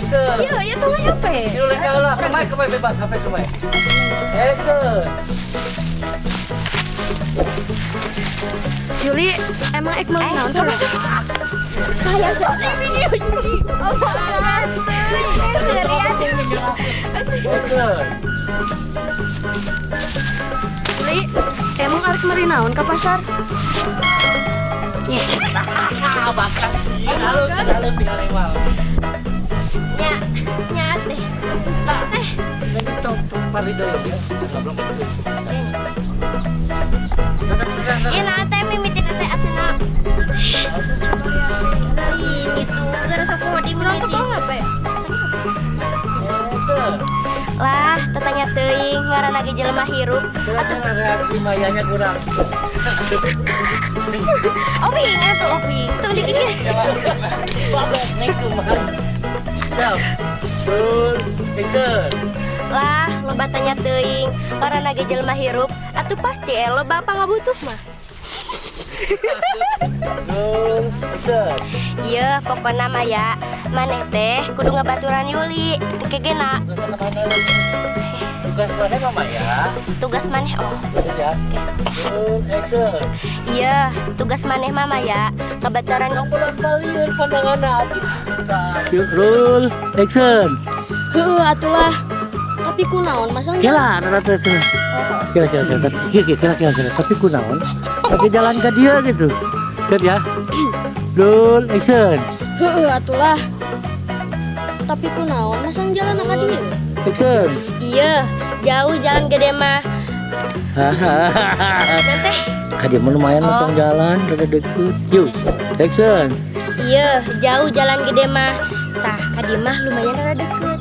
Action. Cia, ya tuh apa? Yuk leka lah, ke mic, ke mic bebas, sampai ke mic. Action. Yuli, emang ek mau naon ka pasar? Kayak video Yuli. Oh, Action. Yuli, emang arek meuli naon ka pasar? Ah, bakas sih. Halus, halus tinggal lewat. Nya, nya teh. Teh. Nanti cok pari dulu ya. Sebelum itu. Ieu teh mimitina teh atina. Lain gitu, gara sok mau di mimiti. Apa ya? Action. Lah, tetanya teuing ngaranna ge jelema hirup. Atuh reaksi Mayanya kurang. Oping atuh oping. Tuh dikit. Neng kumaha. Siap. Roll. Action. Lah, loba tanya teuing ngaranna ge jelema hirup, atuh pasti loba pangabutuh mah. Roll. Action. Iya, pokona mah ya, maneh teh kudu ngabaturan Yuli. Engke ge na Tugas mana mama ya? Tugas maneh oh. Ya. Roll. Action. Iya, tugas maneh mama ya, ngabaturan Yang pelan palieur pandangan habis. Yuk, roll. Action. Heuh, atulah. Tapi kunaon masang Kira, rata rata. Kira kira kira, kira kira kira kira. Tapi kunaon? Pakai jalan ke dia gitu. Siap ya? Roll, action. Heuh, atulah. Tapi kunaon masang jalan ka dieu? Action. Iya, jauh jalan gede mah. Nanti Ka dia mah lumayan motong jalan, rada deket. Yuk, action. Iya, jauh jalan gede mah. Tah, ka dieu mah lumayan rada deket.